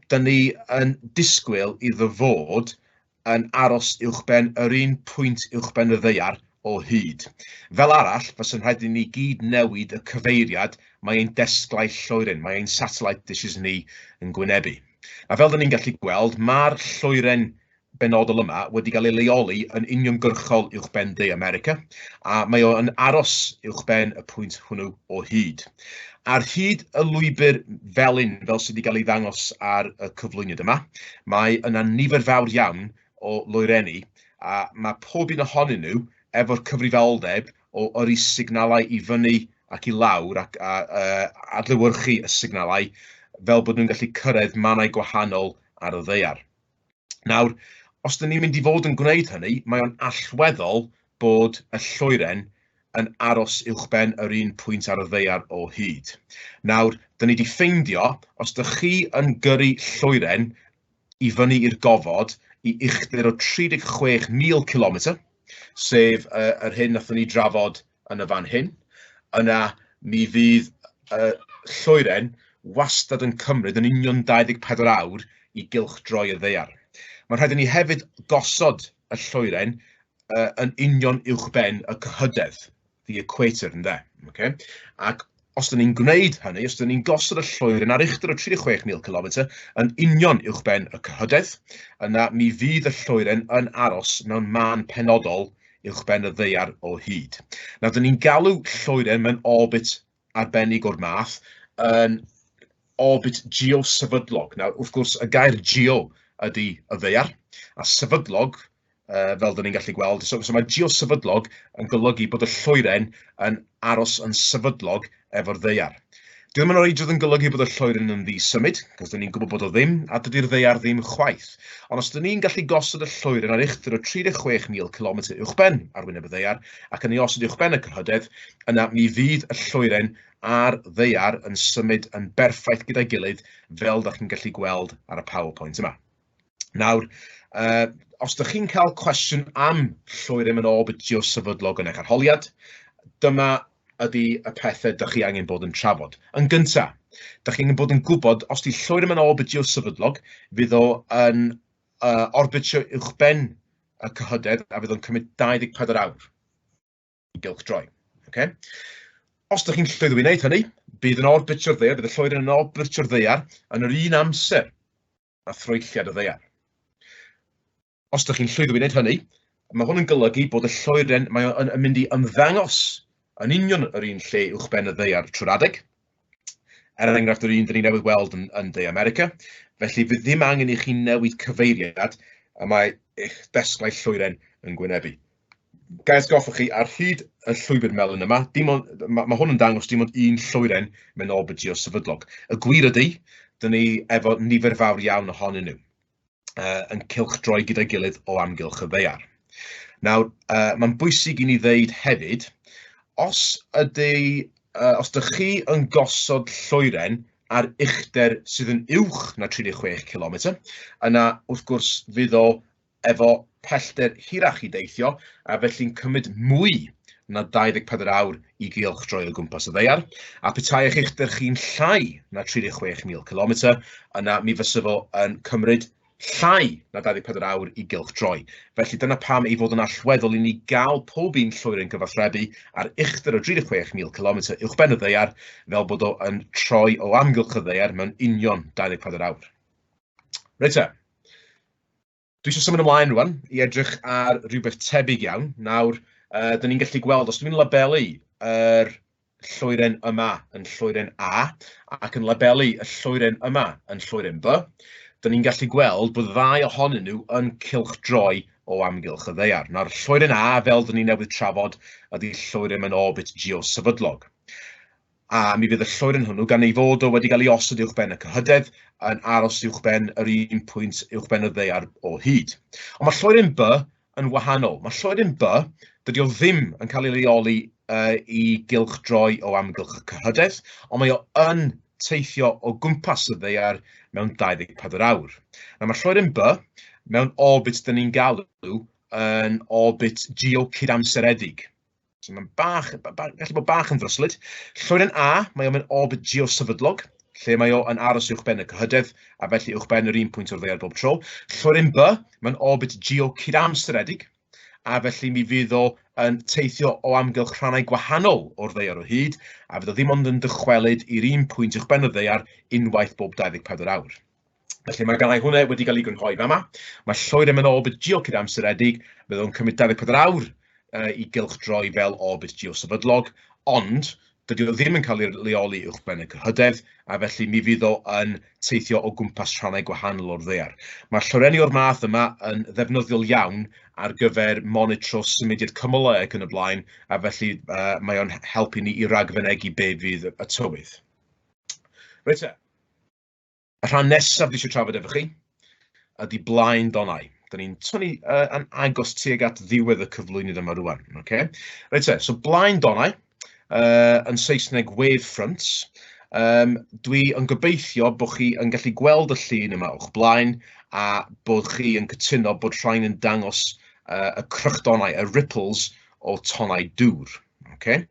dyn ni yn disgwyl iddo fod yn aros uwchben yr un pwynt uwchben y ddaear o hyd. Fel arall, fysa'n rhaid i ni gyd newid y cyfeiriad mae ein desglau lloeren, mae ein satellite dishes ni yn gwynebu. A fel dyn ni'n gallu gweld, mae'r lloeren benodol yma wedi cael ei leoli yn uniongyrchol uwchben De America, a mae o yn aros uwchben y pwynt hwnnw o hyd. Ar hyd y lwybr felyn, fel sydd wedi cael ei ddangos ar y cyflwyniad yma, mae yna nifer fawr iawn o loerenni, a mae pob un ohonyn nhw efo'r cyfrifoldeb o yrru signalau i fyny ac i lawr ac adlewyrchu y signalau fel bod nhw'n gallu cyrraedd mannau gwahanol ar y ddaear. Nawr, os dyn ni'n mynd i fod yn gwneud hynny, mae o'n allweddol bod y lloeren yn aros uwchben yr un pwynt ar y ddaear o hyd. Nawr, dyn ni wedi ffeindio, os dych chi yn gyrru lloeren i fyny i'r gofod i uchder o 36,000 km, sef yr hyn nathon ni drafod yn y fan hyn, yna mi fydd y lloeren wastad yn cymryd yn union 24 awr i gylchdroi y ddaear. Mae'n rhaid i ni hefyd gosod y lloeren yn union uwchben y cyhydedd, the equator, ynde? Okay? Ac os dyn ni'n gwneud hynny, os dyn ni'n gosod y lloeren ar uchder o 36,000 km yn union uwchben y cyhydedd, yna mi fydd y lloeren yn aros mewn man penodol uwchben y ddaear o hyd. Nawr, dyn ni'n galw lloeren mewn orbit arbennig o'r math yn orbit geosefydlog. Nawr, wrth gwrs, y gair geo ydy y ddaear, a sefydlog, fel dyn ni'n gallu gweld, so mae geosefydlog yn golygu bod y lloeren yn aros yn sefydlog efo'r ddaear. Dwi ddim yn oreidrwydd yn golygu bod y lloeren yn ddisymud, cos dyn ni'n gwybod bod o ddim, a dydy'r ddaear ddim chwaith. Ond os dyn ni'n gallu gosod y lloeren ar uchder o 36,000 km uwchben arwyneb y ddaear, ac yn ei osod uwchben y cyhydedd, yna mi fydd y lloeren a'r ddaear yn symud yn berffaith gyda'i gilydd, fel dach chi'n gallu gweld ar y PowerPoint yma. Nawr, os dych chi'n cael cwestiwn am lloeren mewn orbit geosefydlog yn eich arholiad, dyma ydy y pethau dych chi angen bod yn trafod. Yn gynta, dych chi angen bod yn gwybod os di lloeren mewn orbit geosefydlog, fydd o yn orbitio uwchben y cyhydedd a fydd o'n cymryd 24 awr i gylchdroi. Okay? Os ydych chi'n llwyddo i wneud hynny, bydd yn orbitio'r ddaear, bydd y lloeren yn orbitio'r ddaear yn yr un amser a throelliad y ddaear. Os ydych chi'n llwyddo i wneud hynny, mae hwn yn golygu bod y lloeren mae o'n yn mynd i ymddangos yn union yr un lle uwchben y ddaear trwy'r adeg. Er enghraifft, yr un dyn ni newydd weld yn De America. Felly, fydd ddim angen i chi newid cyfeiriad y mae eich desglau lloeren yn gwynebu. Ga i atgoffa chi, ar hyd y llwybr melyn yma, dim ond, mae hwn yn dangos dim ond un lloeren mewn orbit geosefydlog. Y gwir ydy, dyn ni efo nifer fawr iawn ohonyn nhw yn cylchdroi gyda'i gilydd o amgylch y ddaear. Nawr, mae'n bwysig i ni ddeud hefyd, os ydych chi yn gosod lloeren ar uchder sydd yn uwch na 36 km, yna wrth gwrs fydd o efo pellter hirach i deithio, a felly'n cymryd mwy na 24 awr i gylchdroi o gwmpas y ddaear, a petai eich uchder chi'n llai na 36,000 km, yna mi fysa fo yn cymryd llai na 24 awr i gylchdroi. Felly dyna pam ei fod yn allweddol i ni gael pob un lloeren gyfathrebu ar uchder o 36,000 km uwchben y ddaear, fel bod o yn troi o amgylch y ddaear mewn union 24 awr. Reit te. Dwi eisiau symud ymlaen rwan i edrych ar rhywbeth tebyg iawn. Nawr, dyn ni'n gallu gweld, os dwi'n labelu yr lloeren yma yn lloeren A ac yn labelu y lloeren yma yn lloeren B, dyn ni'n gallu gweld bod ddau ohonyn nhw yn cylchdroi o amgylch y ddaear. Nawr, lloeren A, fel dyn ni newydd trafod, ydy lloeren mewn orbit geosefydlog. A mi fydd y lloeren hwnnw, gan ei fod o wedi cael ei osod uwchben y cyhydedd, yn aros uwchben yr un pwynt uwchben y ddaear o hyd. Ond mae lloeren B yn wahanol. Mae lloeren B, dydy o ddim yn cael ei leoli i gylchdroi o amgylch y cyhydedd, ond mae o yn teithio o gwmpas y ddaear mewn 24 awr. Nawr mae lloeren B mewn orbit dyn ni'n galw yn orbit geocydamseredig. So mae'n bach, gallu bod bach yn ddryslyd. Lloeren A, mae o mewn orbit geosefydlog, lle mae o yn aros uwchben y cyhydedd, a felly uwchben yr un pwynt o'r ddaear bob tro. Lloeren B, mae'n orbit geocydamseredig, a felly mi fydd o yn teithio o amgylch rhannau gwahanol o'r ddaear o hyd, a fydd o ddim ond yn dychwelyd i'r un pwynt uwchben y ddaear unwaith bob 24 awr. Felly mae gennau hwnna wedi cael ei grynhoi fama. Mae lloeren mewn orbit geocydamseredig, fydd o'n cymryd 24 awr i gylchdroi fel orbit geosefydlog, ond dydy o ddim yn cael ei leoli uwchben y cyhydedd, a felly mi fydd o yn teithio o gwmpas rhannau gwahanol o'r ddaear. Mae llorenni o'r math yma yn ddefnyddiol iawn ar gyfer monitro symudiad cymylau ac yn y blaen, a felly mae o'n helpu ni i ragfynegi be fydd y tywydd. Reit te. Y rhan nesaf dwi eisiau trafod efo chi ydy blaen donnau. Da ni'n tynnu yn agos tuag at ddiwedd y cyflwyniad yma rwan. Okay? Reit te, so blaen donnau, yn Saesneg wave fronts. Dwi yn gobeithio bod chi yn gallu gweld y llun yma o'ch blaen a bod chi yn cytuno bod rhain yn dangos y crychdonnau, y ripples o tonnau dŵr. Okay.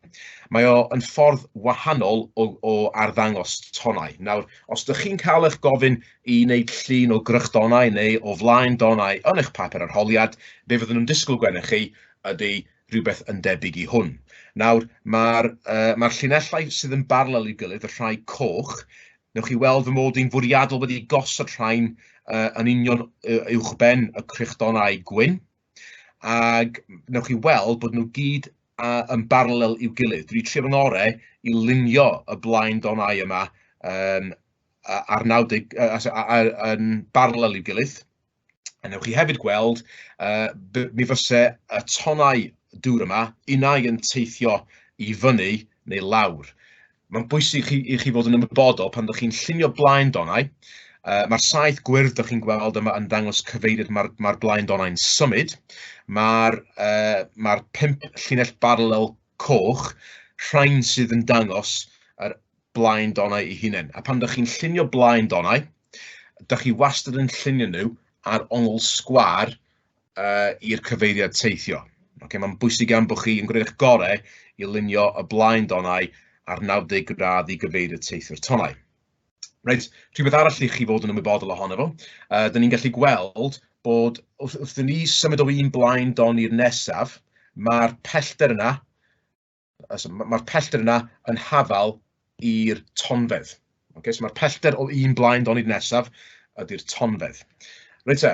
Mae o yn ffordd wahanol o arddangos tonnau. Nawr, os ydych chi'n cael eich gofyn i wneud llun o grychdonnau neu o flaen donnau yn eich papur arholiad, be fydden nhw'n disgwyl gennych chi ydy rhywbeth yn debyg i hwn. Nawr, mae'r llinellau sydd yn barlel i'w gilydd, y rhai coch, newch chi weld fy mod i'n fwriadol wedi gosod rhain yn union uwchben y crychdonnau gwyn, ac newch chi weld bod nhw gyd yn barlel i'w gilydd. Dwi wedi trio fy ngorau i lunio y blaen donnau yma ar 90, yn barlel i'w gilydd. A newch chi hefyd gweld, mi fyse y tonnau dŵr yma unai yn teithio i fyny neu lawr. Mae'n bwysig i chi fod yn ymwybodol pan ydych chi'n llunio blaen donnau. Mae'r saeth gwyrdd ydych chi'n gweld yma yn dangos cyfeiriad mae'r blaen donnau'n symud. Mae'r 5 llinell barlel coch, rhain sydd yn dangos yr blaen donnau eu hunain. A pan ydych chi'n llunio blaen donnau, ydych chi wastad yn llunio nhw ar ongl sgwâr i'r cyfeiriad teithio. Okay, mae'n bwysig iawn bod chi yn gwneud eich gorau i lunio y blaen donnau ar 90 gradd i gyfeiriad teithio'r tonnau. Reit, rhywbeth arall i chi fod yn ymwybodol ohono fo, dyn ni'n gallu gweld bod wrth, wrth i ni symud o un blaen don i'r nesaf, mae'r pellter yna, mae'r pellter yna yn hafal i'r tonfedd. Okay, so mae'r pellter o un blaen don i'r nesaf ydy'r tonfedd. Reit te,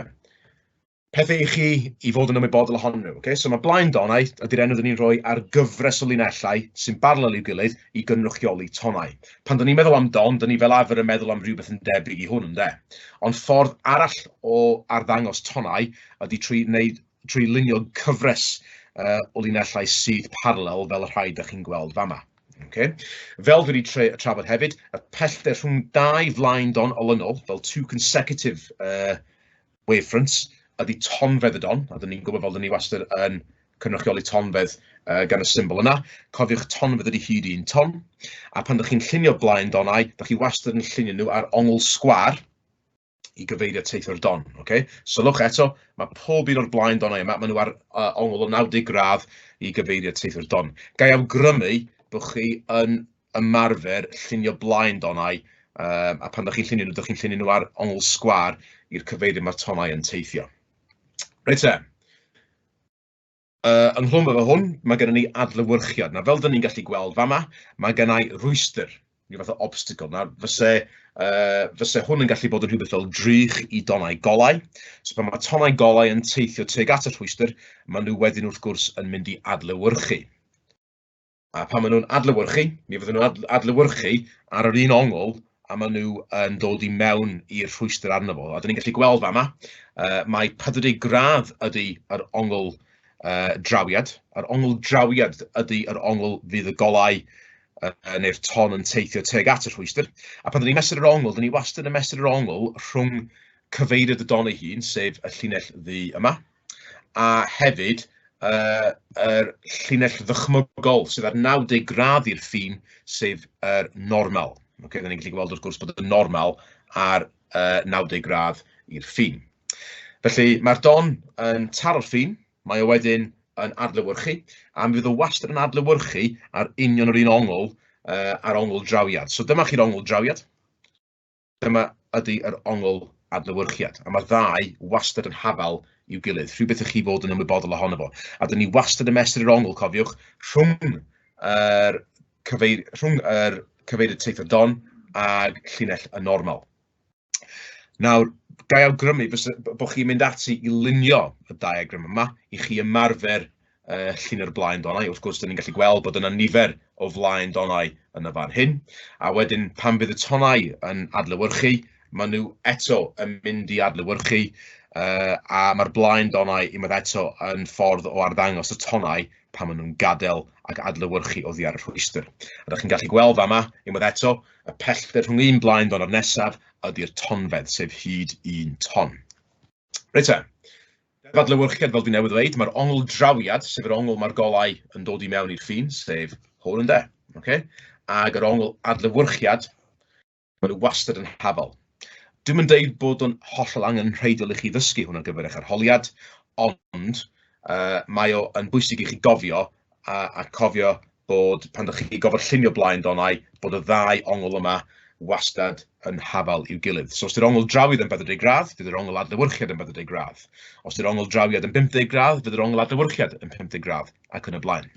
pethau i chi i fod yn ymwybodol ohonyn nhw. Okay? So mae blaen donau ydy'r enw dyn ni'n rhoi ar gyfres o linellau sy'n barlel i'w gilydd i gynrychioli tonau. Pan dyn ni'n meddwl am don, dyn ni fel arfer yn meddwl am rhywbeth yn debyg i hwn, ynde? Ond ffordd arall o arddangos tonau ydy trwy, wneud, trwy lunio cyfres o linellau sydd paralel fel y rhai dych chi'n gweld fama. Okay? Fel dwi wedi trafod hefyd, y pellter rhwng dau flaen don olynol, fel two consecutive wavefronts, ydy tonfedd y don, a dyn ni'n gwybod fel dyn ni wastad yn cynrychioli tonfedd gan y symbol yna. Cofiwch, tonfedd ydy hyd un ton, a pan ydych chi'n llunio blaen donau, ydych chi wastad yn llunio nhw ar ongl sgwar i gyfeirio teithio'r don. Okay? Sylwch eto, mae pob un o'r blaen donau yma, maen nhw ar ongl o 90 gradd i gyfeirio teithio'r don. Ga i awgrymu bod chi yn ymarfer llunio blaen donau, a pan ydych chi'n llunio nhw, ydych chi'n llunio nhw ar ongl sgwar i'r cyfeiriad mae'r tonau yn teithio. Reit te, ynghlwm efo hwn, mae gennym ni adlewyrchiad. Nawr, fel dyn ni'n gallu gweld fama, mae gennau rwystr, rhyw fath o obstacle. Nawr, fyse, fyse hwn yn gallu bod yn rhywbeth fel drych i donau golau. So pan mae tonau golau yn teithio tuag at y rhwystr, maen nhw wedyn wrth gwrs yn mynd i adlewyrchu. A pan maen nhw'n adlewyrchu, mi fydden nhw'n adlewyrchu ar yr un ongl a maen nhw yn dod i mewn i'r rhwystr arno fo. A dyn ni'n gallu gweld fama, mae 40 gradd ydy yr ongl drawiad. Yr ongl drawiad ydy yr ongl fydd y golau neu'r ton yn teithio tuag at y rhwystr. A pan dyn ni'n mesur yr ongl, dyn ni wastad yn mesur yr ongl rhwng cyfeiriad y don ei hun, sef y llinell ddu yma, a hefyd yr llinell ddychmygol sydd ar 90 gradd i'r ffin, sef yr normal. Okay, da ni'n gallu gweld wrth gwrs bod y normal ar 90 gradd i'r ffin. Felly mae'r don yn taro'r ffin, mae o wedyn yn adlewyrchu, a mi fydd o wastad yn adlewyrchu ar union yr un ongl, ar ongl drawiad. So dyma chi'r ongl drawiad. Dyma ydy yr ongl adlewyrchiad, a mae'r ddau wastad yn hafal i'w gilydd, rhywbeth i chi fod yn ymwybodol ohono fo. A dyn ni wastad yn mesur yr ongl, cofiwch, rhwng yr cyfeir, rhwng yr cyfeiriad teithio don ag llinell y normal. Nawr, ga i awgrymu bod chi'n mynd ati i lunio y diagram yma i chi ymarfer llun o'r blaen donau. Wrth gwrs, dyn ni'n gallu gweld bod yna nifer o flaen donau yn y fan hyn. A wedyn, pan fydd y tonau yn adlewyrchu, maen nhw eto yn mynd i adlewyrchu, a mae'r blaen donau unwaith eto yn ffordd o arddangos y tonau pan maen nhw'n gadael ac adlewyrchu oddi ar y rhwystr. A dych chi'n gallu gweld fama, unwaith eto, y pellter rhwng un blaen don a'r nesaf ydy'r tonfedd, sef hyd un ton. Reit te, deddf adlewyrchiad, fel dwi newydd ddweud, mae'r ongl drawiad, sef yr ongl mae'r golau yn dod i mewn i'r ffin, sef hwn ynde, okay? Ag yr ongl adlewyrchiad, maen nhw wastad yn hafal. Dwi'm yn deud bod o'n hollol angenrheidiol i chi ddysgu hwn ar gyfer eich arholiad, ond mae o yn bwysig i chi gofio a cofio bod pan dych chi'n gofod llunio blaen donau, bod y ddau ongl yma wastad yn hafal i'w gilydd. So os di'r ongl drawiad yn 40 gradd, fydd yr ongl adlewyrchiad yn 40 gradd. Os di'r ongl drawiad yn 50 gradd, fydd yr ongl adlewyrchiad yn 50 gradd, ac yn y blaen.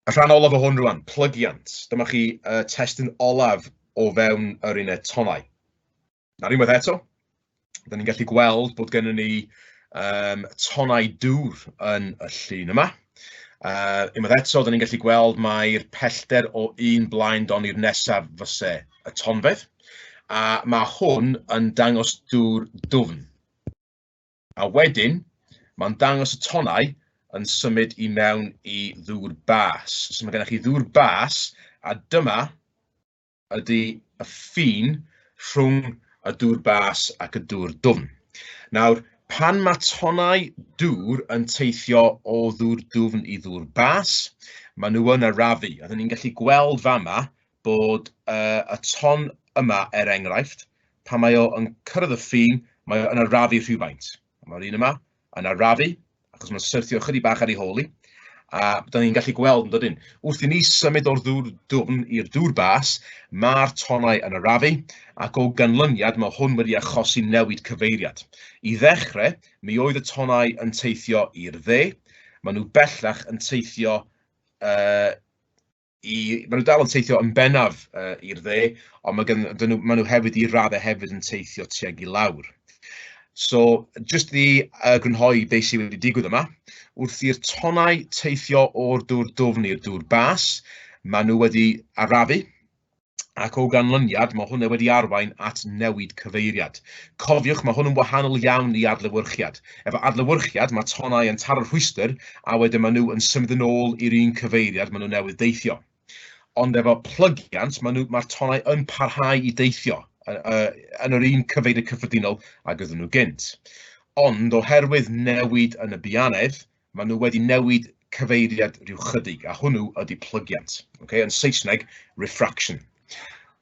Y rhan olaf o hwn rwan, plygiant. Dyma chi y testun olaf o fewn yr uned tonnau. Nawr unwaith eto, da ni'n gallu gweld bod gennym ni tonnau dŵr yn y llun yma. Unwaith eto, da ni'n gallu gweld mai'r pellter o un blaen don i'r nesaf fyse y tonfedd, a mae hwn yn dangos dŵr dwfn. A wedyn, mae'n dangos y tonnau yn symud i mewn i ddŵr bas. So mae gennych chi ddŵr bas, a dyma ydy y ffin rhwng y dŵr bas ac y dŵr dwfn. Nawr, pan mae tonnau dŵr yn teithio o ddŵr dwfn i ddŵr bas, maen nhw yn arafu. A dyn ni'n gallu gweld fama bod y ton yma, er enghraifft, pan mae o yn cyrraedd y ffin, mae o yn arafu rhywfaint. Mae'r un yma yn arafu, achos mae'n syrthio ychydig bach ar ei hôl hi. A da ni'n gallu gweld, yn dydyn, wrth i ni symud o'r ddŵr dwfn i'r dŵr bas, mae'r tonnau yn arafu, ac o ganlyniad mae hwn wedi achosi newid cyfeiriad. I ddechrau, mi oedd y tonnau yn teithio i'r dde, maen nhw bellach yn teithio maen nhw dal yn teithio yn bennaf i'r dde, ond mae gen, nhw, maen nhw hefyd i raddau hefyd yn teithio tuag i lawr. So, jyst i grynhoi beth sydd wedi digwydd yma, wrth i'r tonnau teithio o'r dŵr dwfn i'r dŵr bas, maen nhw wedi arafu, ac o ganlyniad mae hwnna wedi arwain at newid cyfeiriad. Cofiwch, mae hwn yn wahanol iawn i adlewyrchiad. Efo adlewyrchiad, mae tonnau yn taro'r rhwystr, a wedyn maen nhw yn symud yn ôl i'r un cyfeiriad maen nhw newydd deithio. Ond efo plygiant, mae'r tonnau yn parhau i deithio yn yr un cyfeiriad cyffredinol ag oedden nhw gynt. Ond oherwydd newid yn y bianedd, maen nhw wedi newid cyfeiriad rhyw chydig, a hwnnw ydy plygiant. Okay? Yn Saesneg, refraction.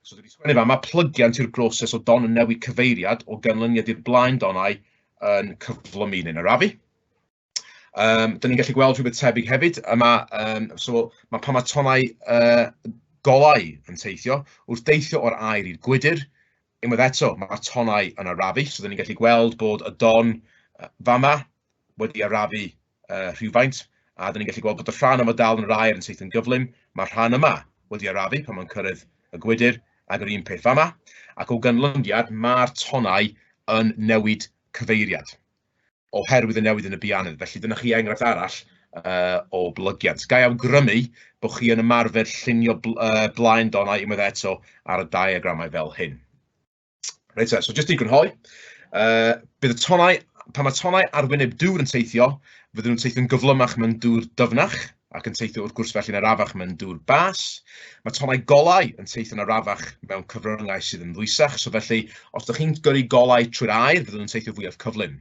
So dwi wedi sgwennu fa, mae plygiant yw'r broses o don yn newid cyfeiriad o ganlyniad i'r blaen donnau yn cyflymu neu'n arafu. Dyn ni'n gallu gweld rhywbeth tebyg hefyd. Yma, so mae pan mae tonnau golau yn teithio, wrth deithio o'r aer i'r gwydr, unwaith eto mae'r tonnau yn arafu. So dyn ni'n gallu gweld bod y don fama wedi arafu rhywfaint, a dyn ni'n gallu gweld bod y rhan yma dal yn yr aer yn teithio'n gyflym. Mae'r rhan yma wedi arafu pan mae'n cyrraedd y gwydr, ac yr un peth fama. Ac o ganlyniad, mae'r tonnau yn newid cyfeiriad oherwydd y newid yn y bianedd. Felly dyna chi enghraifft arall o blygiant. Ga i awgrymu bod chi yn ymarfer llunio blaen donnau unwaith eto ar y diagramau fel hyn. Reit te, so jyst i grynhoi, bydd y tonnau, pan mae tonnau arwyneb dŵr yn teithio, fydden nhw'n teithio'n gyflymach mewn dŵr dyfnach, ac yn teithio wrth gwrs felly'n arafach mewn dŵr bas. Mae tonnau golau yn teithio'n arafach mewn cyfryngau sydd yn ddwysach, so felly os ydych chi'n gyrru golau trwy'r aer, fydden nhw'n teithio fwyaf cyflym.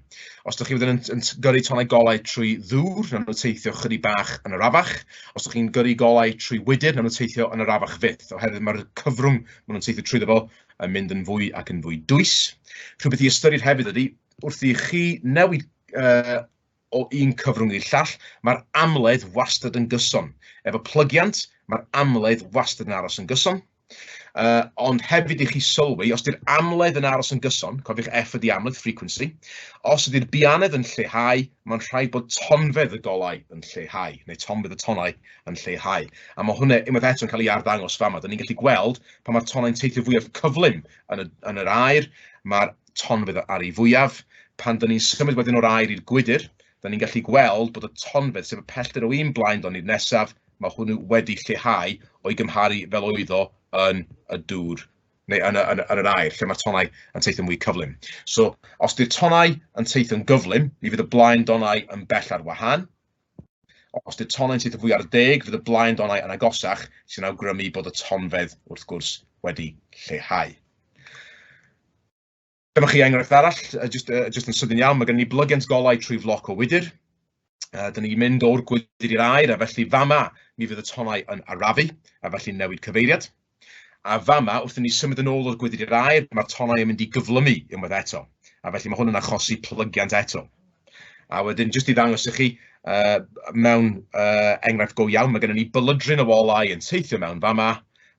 Os ydych chi wedyn yn gyrru tonnau golau trwy ddŵr, nawn nhw teithio chydig bach yn arafach. Os ydych chi'n gyrru golau trwy wydr, nawn nhw teithio yn arafach fyth, oherwydd mae'r cyfrwng maen nhw'n teithio trwyddo fo yn mynd yn fwy ac yn fwy dwys. Rhywbeth i ystyried hefyd ydy, wrth i chi newid o un cyfrwng i'r llall, mae'r amledd wastad yn gyson. Efo plygiant, mae'r amledd wastad yn aros yn gyson. Ond hefyd i chi sylwi, os ydy'r amledd yn aros yn gyson, cofiwch F ydy amledd, frequency, os ydy'r bianedd yn lleihau, mae'n rhaid bod tonfedd y golau yn lleihau, neu tonfedd y tonnau yn lleihau. A mae hwnna unwaith eto yn cael ei arddangos fama. Da ni'n gallu gweld pan mae'r tonnau'n teithio fwyaf cyflym yn yr aer, mae'r tonfedd ar ei fwyaf. Pan da ni'n symud wedyn o'r aer i'r gwydr, da ni'n gallu gweld bod y tonfedd, sef y pellter o un blaen don i'r nesaf, mae hwnnw wedi lleihau o'i gymharu fel oedd o yn y dŵr, neu yn yr aer, lle mae'r tonnau yn teithio mwy cyflym. So, os di'r tonnau yn teithio'n gyflym, mi fydd y blaen donnau yn bell ar wahân. Os di'r tonnau'n teithio fwy ar deg, fydd y blaen donnau yn agosach, sy'n awgrymu bod y tonfedd, wrth gwrs, wedi lleihau. Dyma chi enghraifft arall, jyst yn sydyn iawn, mae gen ni blygiant golau trwy floc o wydr. Dyn ni'n mynd o'r gwydr i'r aer, a felly fama mi fydd y tonnau yn arafu, a felly newid cyfeiriad. A fama, wrth i ni symud yn ôl o'r gwydr i'r aer, mae'r tonnau yn mynd i gyflymu unwaith eto. A felly mae hwn yn achosi plygiant eto. A wedyn, jyst i ddangos i chi, mewn enghraifft go iawn, mae gennym ni bylydryn o olau yn teithio mewn fama.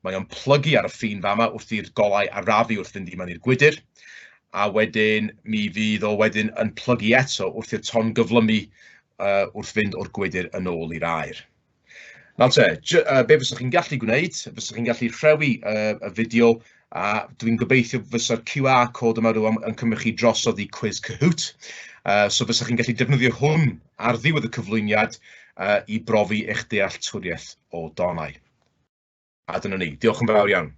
Mae o'n plygu ar y ffin fama wrth i'r golau arafu wrth fynd i mewn i'r gwydr. A wedyn mi fydd o wedyn yn plygu eto wrth i'r ton gyflymu wrth fynd o'r gwydr yn ôl i'r aer. Nawr te, be fyswch chi'n gallu gwneud, fyswch chi'n gallu rhewi y fideo, a dwi'n gobeithio fysa'r QR code yma rŵan yn cymryd chi drosodd i quiz Kahoot. So fyswch chi'n gallu defnyddio hwn ar ddiwedd y cyflwyniad i brofi eich dealltwriaeth o donnau. A dyna ni. Diolch yn fawr iawn.